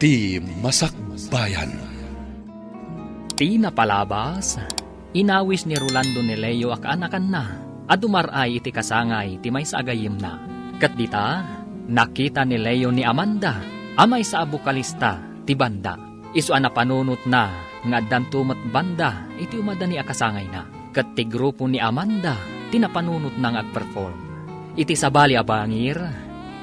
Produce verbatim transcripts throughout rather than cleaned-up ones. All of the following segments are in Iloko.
Ti Masakbayan. Ti napalabas, inawis ni Rolando ni Leo a kaanakanna a dumar-ay iti kasangay ti maysa a gayyemna. Ket dita, nakita ni Leo ni Amanda a maysa a bokalista ti banda. Isu a napanunotna nga addanto met banda iti umadani a kasangayna. Ket ti grupo ni Amanda ti napanunotna nga agperform. Iti sabali a bangir,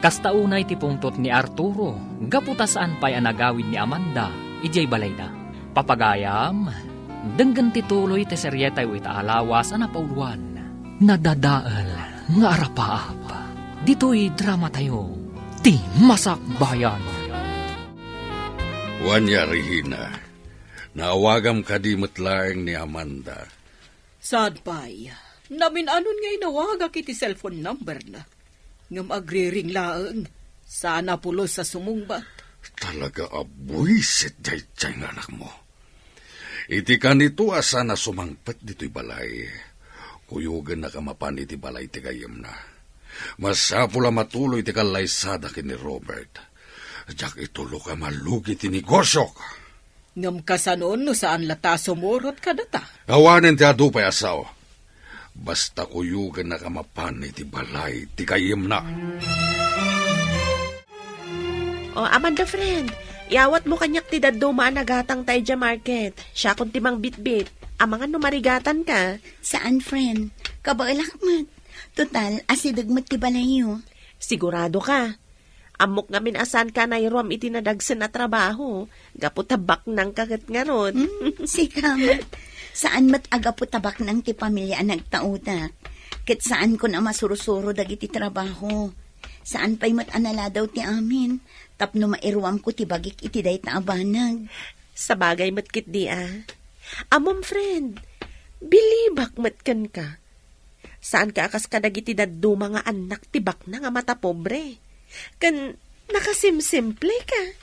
kasta unay ti pungtot ni Arturo gapu ta saan pay a nagawid ni Amanda idiay balayda. Papagayam, denggen ti tuloy ti serietayo ita a lawas a napauloan. Nadadael nga arapaap. Ditoy dramatayo, ti Masakbayan. Wen, Regina, naawagam kadi met laeng ni Amanda? Saan pay. Namin-anon nga inawagak iti cellphone number na. Ngem agriring laeng. Saan a pulos a sumungbat. Talaga a buisit daydiay nga anakmo. Iti kanito a saan a sumangpet ditoy balay, kuyogennak a mapan iti balay ti gayyemna. Masapul a matuloy ti kallaysada ken ni Robert. Diak itulok a malugi ti negosiok. Ngem kasano no saan latta a sumurot kadata? Awanen ti adu pay a sao. Basta kuyogennak a mapan iti balay ti gayyemna. O, Amanda, friend, iyawatmo kaniak ti dadduma a nagatangta idiay market. Siakon ti mangbitbit. Amangan no marigatanka. Saan, friend. Kabaelak met. Total, asideg met ti balayyo. Sigurado ka? Ammok ngamin a saanka a nairuam iti nadagsen a trabaho, gapu ta baknangka ket ngarud. Hmm, sika met. Saan met a gapu ta baknang ti pamilia a nagtaudak. Ket saankon a masursuro dagiti trabaho. Saan pay met a naladaw ti amin, tapno mairuamko ti bagik iti dayta a banag. Sabagay met ketdi a. Ammom, friend, bilibak met kenka. Saanka a kas kadagiti dadduma nga annak ti baknang a matapobre. Ken nakasimsimpleka.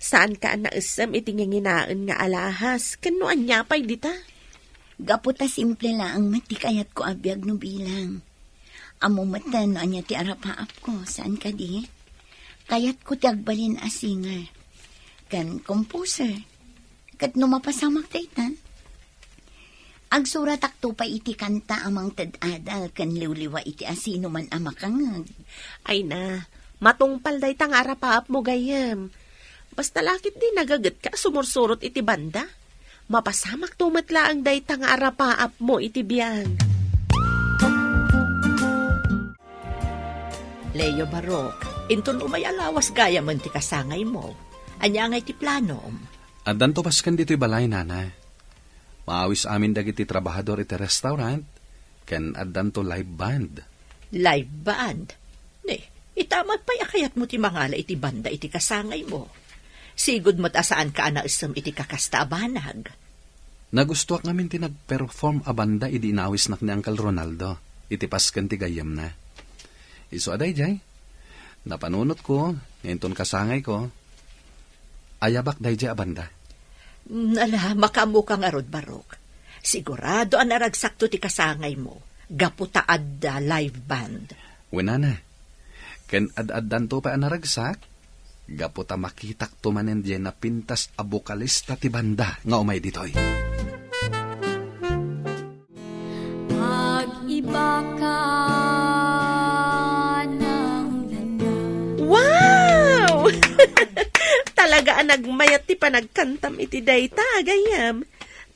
Saanka a naessem iti nginginaen nga alahas ken no ania pay dita. Gapu ta simple laeng met ti kayatko a biag no bilang. Ammom met no ania ti arapaapko, saan kadi? Kayatko ti agbalin a singer. Ken composer. Ket no mapasamak dayta, agsuratakto pay iti kanta a mangted adal ken liwliwa iti asinoman a makangeg. Ay na, matungpal dayta nga arapaapmo gayyem. Basta la ketdi nagagetka a sumursurot iti banda. Mapasamakto met laeng dayta nga arapaapmo iti biag. Leo Barok, inton umay a lawas gayamen ti kasangaymo, ania ngay ti planom? Addanto pasken ditoy balay, Nana. Maawis amin dagiti trabahador iti restaurant, ken addanto live band. Live band? Ne, ita met pay a kayatmo ti mangala iti banda iti kasangaymo. Sigud met a saanka a naessem iti kakasta a banag. Nagustoak ngamin ti nagperform a banda idi inawisnak ni Uncle Ronaldo iti pasken ti gayyemna. Isu a daydiay, napanunotko nga inton kasangayko, ayabak daydiay a banda. Mm, ala, makaammoka ngarud, Barok. Sigurado a naragsakto ti kasangaymo gapu ta adda live band. Wen, Nana. Ken ad-addanto pay a naragsak, gapu ta makitakto manen diay napintas a bokalista ti banda nga umay ditoy. Pag-iba ka ng landas. Wow! Talaga a nagmayat ti panagkantam iti dayta, gayyem.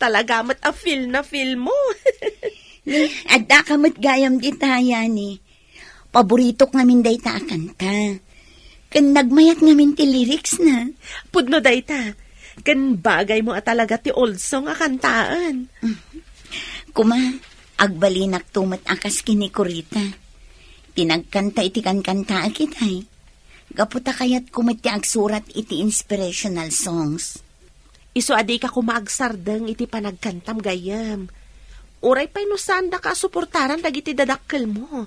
Talaga met a feel na feel mo. Ni, adda ka met gayam dita, Yani. Paboritok ngamin dayta a kanta. Ken nagmayat ngamin ti lyrics na. Pudno dayta. Ken bagay mo a talaga ti old song a kantaen. Kuma, agbalinak to met a kas ken ni Corita. Ti nagkanta iti kankantaak itay. Gapu ta kayatko met ti agsurat iti inspirational songs. Isu a dika koma agsardeng iti panagkantam gayyem. Uray pay no saandaka a suportaran dagiti dadakkelmo.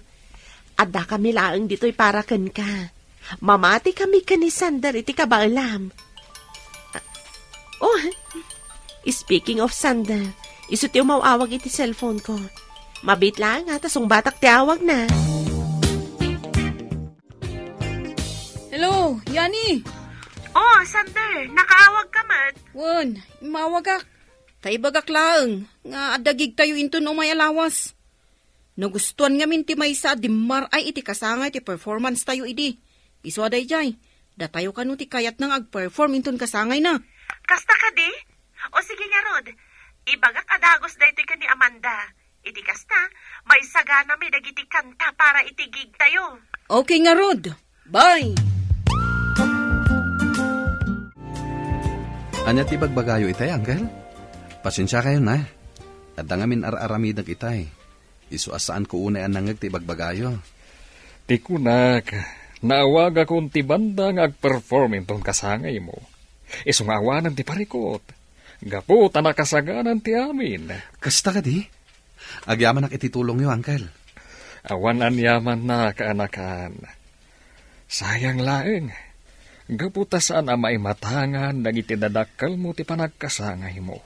Addakami laeng ditoy para kenka. Mamatikami ken ni Sander iti kabaelam. Ah, oh, speaking of Sander, isu ti umaw-awag iti cellphone ko. Mabiit laeng a ta sungbatak ti awagna. Hello, Yani! Oh, Sander, nakaawag ka met? Wen, immawagak. Ta ibagak laeng nga adda gigtayo inton umay a lawas. Nagustuan ngamin ti maysa a dimmar-ay iti kasangay ti performance tayo idi. Isu a daydiay, datayo kano ti kayatna nga agperform inton kasangayna. Kasta kadi? O sige ngarud, ibagak a dagus daytoy ken ni Amanda. Iti kasta, maisaganami dagiti kanta para iti gig tayo. Okay ngarud. Bye! Ania ti ibagbagayo itay, Uncle? Pasensiakayon, a. Adda ngamin ar-aramidek itay. Isu a saanko unay a nangngeg ti ibagbagayo. Ti kunak, naawagakon ti banda nga agperform inton kasangaymo. Isu nga awanen ti parikut. Gapu ta nakasaganan ti amin. Kasta kadi? Agyamanak iti tulongyo, Uncle. Awan aniamanna, kaanakan. Sayang laeng. Gapu ta saan a maimatangan dagiti dadakkelmo ti panagkasangaymo.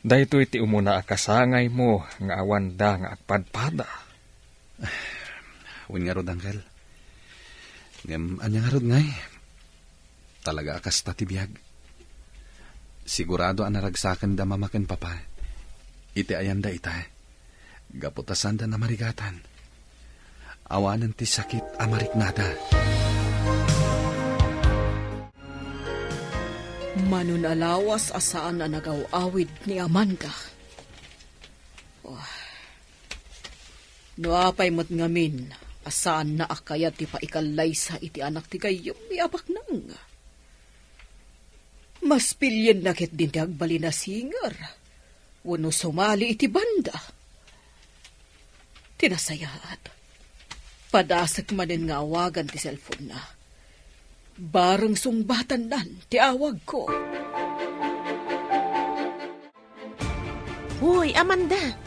Daytoy ti umuna a kasangaymo nga awanda nga agpadpada. Wen ngarud, Uncle. Ngem ania ngarud ngay? Talaga a kasta ti biag. Sigurado a naragsakenda Mama ken Papa iti ayanda ita. Gapu ta saanda namarigatan. Awanen ti sakit a mariknada. Mano a lawas a saan a nagaw-awid ni Amanda. Oh. No apay met ngamin a saanna a kayat ti paikallaysa iti anak ti gayyem ni a baknang. Mas pilienna ketdin ti agbalin a singer wenno sumali iti banda. Ti nasayaat, padasek manen nga awagan ti cellphone-na. Bareng sungbatannan ti awagko. Hoy, Amanda!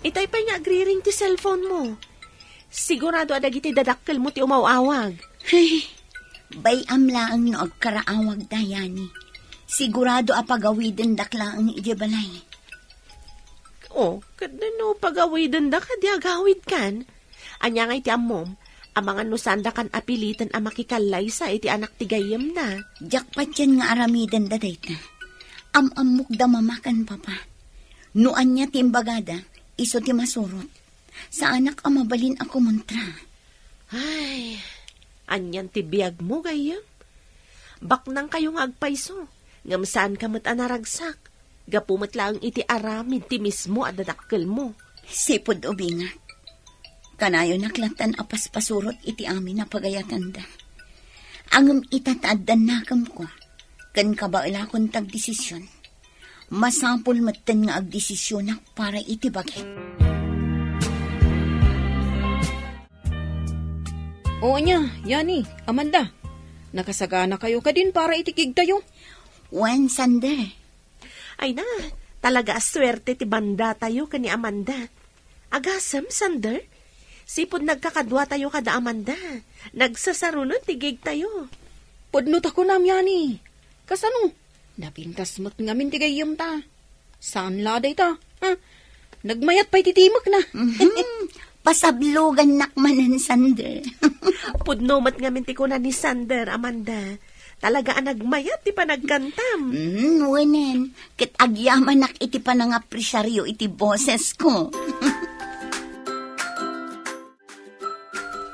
Itay pay nga agriring ti cellphone-mo. Sigurado a dagiti dadakkelmo ti umaw-awag. Ay, bay-am laeng no agkaraawagda, Yani. Sigurado a pagawidendak laeng idiay balay. Oh, ket no pagawidenda, kadi agawidkan? Ania nga iti ammom? Amangan no saandakan a piliten a makikallaysa iti anak ti gayyemna. Diak patien nga aramidenda dayta. Am-ammokda Mama ken Papa. No ania ti imbagada, isu ti masurot. Saanak a mabalin a kumontra. Ay, anian ti biagmo, gayyem? Baknangkayo nga agpayso, ngem saanka met a naragsak. Gapu met laeng iti aramid ti mismo a dadakkelmo. Sipud ubingak. Kanayonak lattan a paspasurot iti amin a pagayatanda. Ngem ita ta addan nakemko, ken kabaelakon ti agdesision. Masapul metten nga agdesisionak para iti bagik. O ania, Yani, Amanda, nakasaganakayo kadin para iti gigtayo? Wen, Sander. Ay na, talaga a suerte ti bandatayo ken ni Amanda. Agasem, Sander? Sipud nagkakaduatayo kada Amanda, nagsasarunon ti gigtayo. Pudno ta kunam, Yani. Kasano? Napintas met ngamin ti gayyemta. Saan la dayta, ha? Nagmayat pay ti timekna. Mhm. Pasablogannak manen, Sander. Pudno met ngamin ti kuna ni Sander, Amanda. Talaga a nagmayat ti panagkantam. Mhm, wenen. Ket agyamanak iti panangapresiaryo iti bosesko.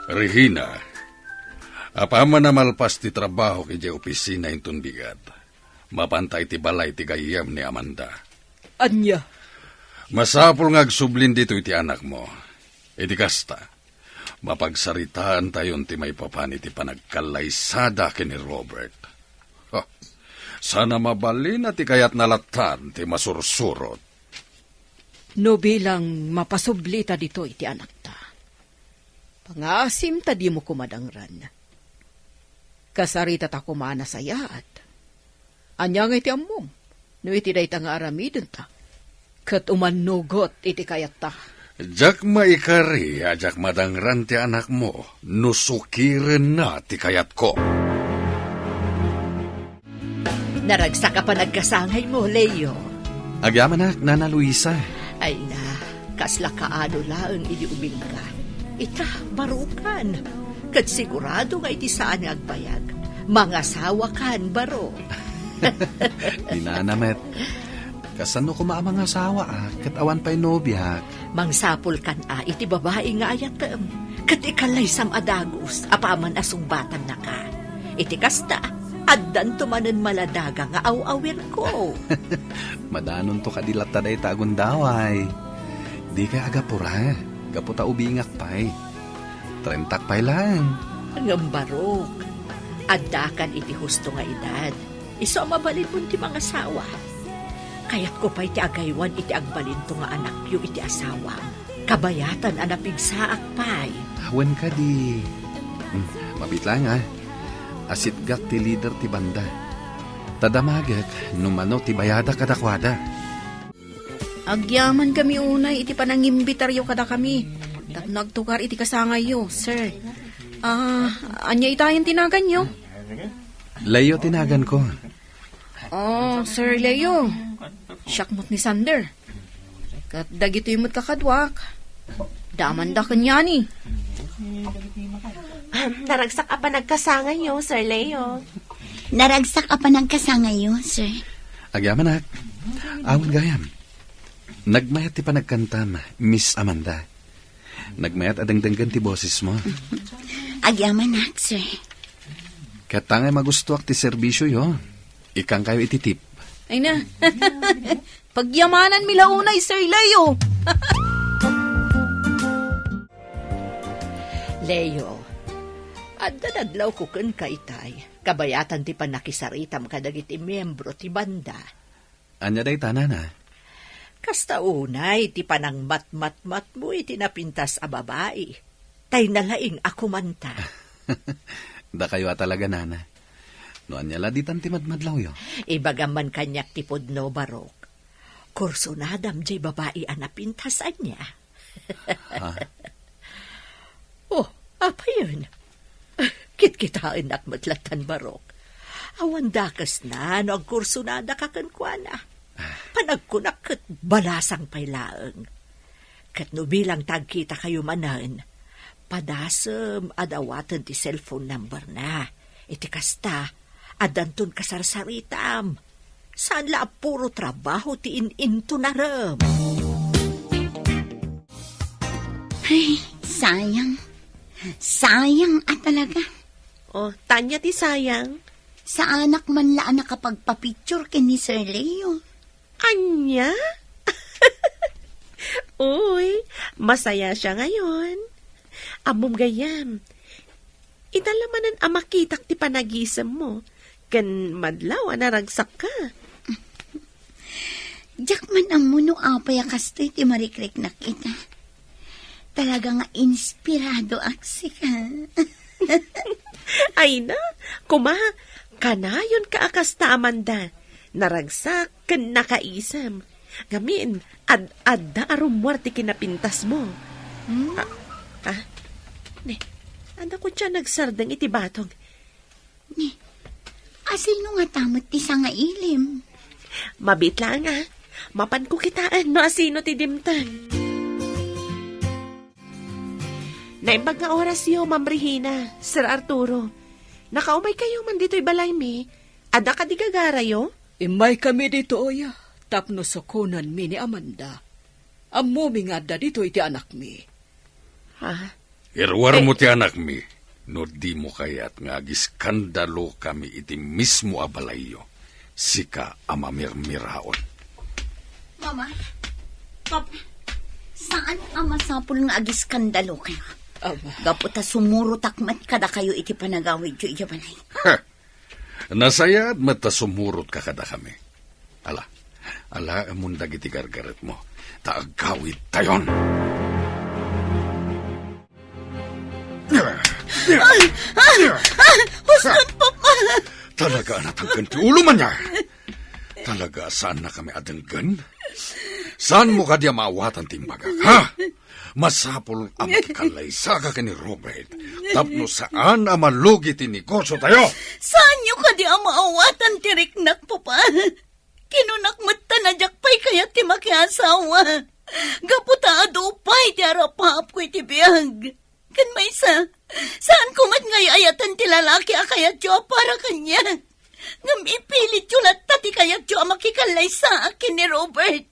Regina, apaman a malpas ti trabahok idiay opisina inton bigat, mapanta iti balay ti gayyem ni Amanda. Ania? Masapul nga agsublin ditoy ti anakmo. Iti kasta, mapagsaritaantayon ti maipapan iti panagkallaysada ken ni Robert. Ha, saan a mabalin a ti kayatna lattan ti masursurot. No bilang mapasublita ditoy ti anakta, pangaasim ta dimo koma dangran. Kasaritata koma a nasayaat. Ania nga iti ammom no iti dayta nga aramidenta ket umannugot iti kayatta? Diak maikari a diak madangran ti anakmo no sukirenna ti kayatko. Naragsak a panagkasangaymo, Leo. Agyamanak, Nana Luisa. Ay na, kasla kaado laeng idi ubingka. Ita, barukan. Ket sigurado nga iti saan nga agbayag, Mangasawakan, baro. Ni nana met. Kasano koma a mangasawaak ket awan pay nobiak? Mangsapulkan a iti babai nga ayatem, ket ikalaysam a dagus apaman a sungbatannaka. Iti kasta, addanto manen maladaga nga aw-awirko. Madanonto kadi latta dayta a gundaway. Dikay agapura, gapu ta ubingak pay. Trentak pay laeng. Ngem barok, addakan iti husto nga edad. Isu a mabalinmon ti mangasawa. Kayatko pay ti agaywan iti agbalinto nga anakyo iti asawam. Kabayatan a napigsaak pay. Wen kadi. Hmm, mabit laeng, a. Asitgak ti lider ti banda. Ta damagek no mano ti bayadak kadakuada. Agyamankami unay iti panangimbitaryo kadakami tapno agtukar iti kasangayyo, sir. Ah, ania itayen ti naganyo? Leo ti naganko. Oh, Sir Leo. Siak met ni Sander. Ket dagitoy met kakaduak. Damanda ken Yani. Naragsak a panagkasangayyo, Sir Leo. Naragsak a panagkasangayyo, sir. Agyamanak. Awan gayam. Nagmayat ti panagkantam, Miss Amanda. Nagmayat a dengdenggen ti bosesmo. Agyamanak, sir. Ket ta ngay magustoak ti serbisioyo, ikkankayo iti tip. Ay na. Pagyamananmi la unay, Sir Leo. Leo, adda nadlawko kenka itay, kabayatan ti pannakisaritam kadagiti miembro ti banda. Ania dayta, nana? Kasta unay ti panangmatmatmatmo iti napintas a babai. Tay nalaing a kumanta. Dakayo a talaga, nana. No ania la ditan ti madmadlawyo? Ibagam man kaniak ti pudno, barok. Kursunadam jay babai a napintas, ania? Ha? Oh, apayen? Kitkitaennak met lattan, barok. Awan dakesna no agkursunadaka kenkuana. Panagkunak ket balasang pay laeng. Ket no bilang ta agkitakayo manen, padasem a dawaten ti cellphone number na. Iti kasta, addanton kasarsaritam. Saan la a puro trabaho ti in-intonarem. Ay, sayang. Sayang a talaga. Oh, ania ti sayang? Saanak man la a nakapagpapicture ken ni Sir Leo. Ania? Uy, masaya siya ngayon. Ammom gayam, ita la manen a makitak ti panagisemmo, ken madlaw a naragsakka. Diak man ammo no apay a kastoy ti marikriknak ita. Talaga nga inspiradoak sika. Ay na, kuma, kanayonka a kasta, Amanda. Naragsak ken nakaisem. Ngamin, ad-adda a rummuar ti kinapintasmo. Hmm? Ah, ah. Ne, adda kua nagsardeng iti batog. Ne, asino ngata met ti sangailim? Mabit laeng, a. Mapanko kitaen no asino ti dimteng. Naimbag nga orasyo, Ma'am Regina, Sir Arturo. Nakaumaykayo man ditoy balaymi. Adda kadi gagarayo? Immaykami ditoy tapno sukonenmi ni Amanda. Ammomi nga adda ditoy ti anakmi. Ha? Iruarmo ti anakmi, no dimo kayat nga agiskandalokami iti mismo a balayyo, sika a mamirmiraon. Mama, Papa, saan a masapul nga agiskandalokayo? Ama. Gapu ta sumurotak met kadakayo iti panagawidyo idiay balay. Nasayaat met ta sumurotka kadakami. Ala, alaemon dagiti gargaretmo, ta agkawidtayon. Ay, ay, ay, husto, Papa! Talaga a natangken ti ulo, ania? Talaga a saannakami a denggen? Saanmo kadi a maawatan ti imbagak, ha? Masapul a makikalaysaka ken ni Robert tapno saan a malugi ti negosiotayo. Saanyo kadi a maawatan ti riknak, Papa? Kinunak met ta a diak pay kayat ti makiasawa. Gapu ta adu pay ti arapaapko iti biag. Ken maysa, saanko met nga ay-ayatan ti lalaki a kayatyo a para kaniak. Ngem ipilityo latta ti kayatyo a makikallaysaak ken ni Robert.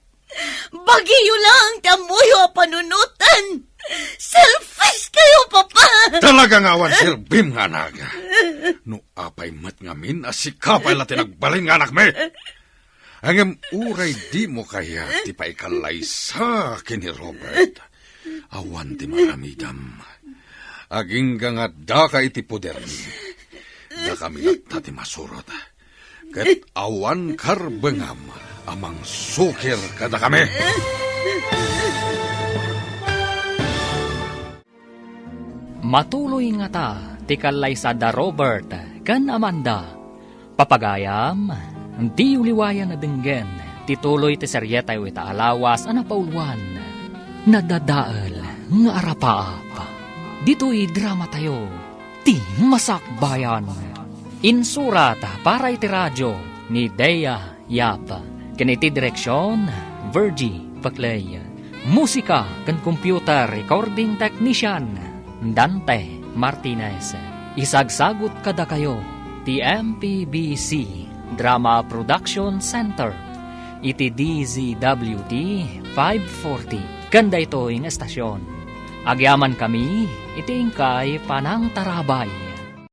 Bagiyo lang ti ammoyo a panunotan. Selfish kayo, Papa! Talaga nga awan serbim nga anak. No apay met ngamin a sika pay la ti nagbalin nga anakmi. Ngem uray dimo kayat ti paikallaysa ken ni Robert, awan ti maaramidam. Agingga nga addaka iti podermi. Dakami latta ti masurot. Ket awan karbengam a mangsukir kadakami. Matuloy ngata ti kallaysa da Robert ken Amanda. Papagayam, diyo liwayan a denggen ti tuloy ti serietayo ita a lawas a napauluan, Nadadael nga Arapaap. Ditoy dramatayo, ti Masakbayan. Insurat para iti radio ni Dea Yap, ken iti direksion, Virgie Paclay. Musika ken computer recording technician, Dante Martinez. Isagsagut kadakayo ti M P B C Drama Production Center iti D Z W T five forty ken daytoy nga estasion. Agyamankami iti inkay panangtarabay.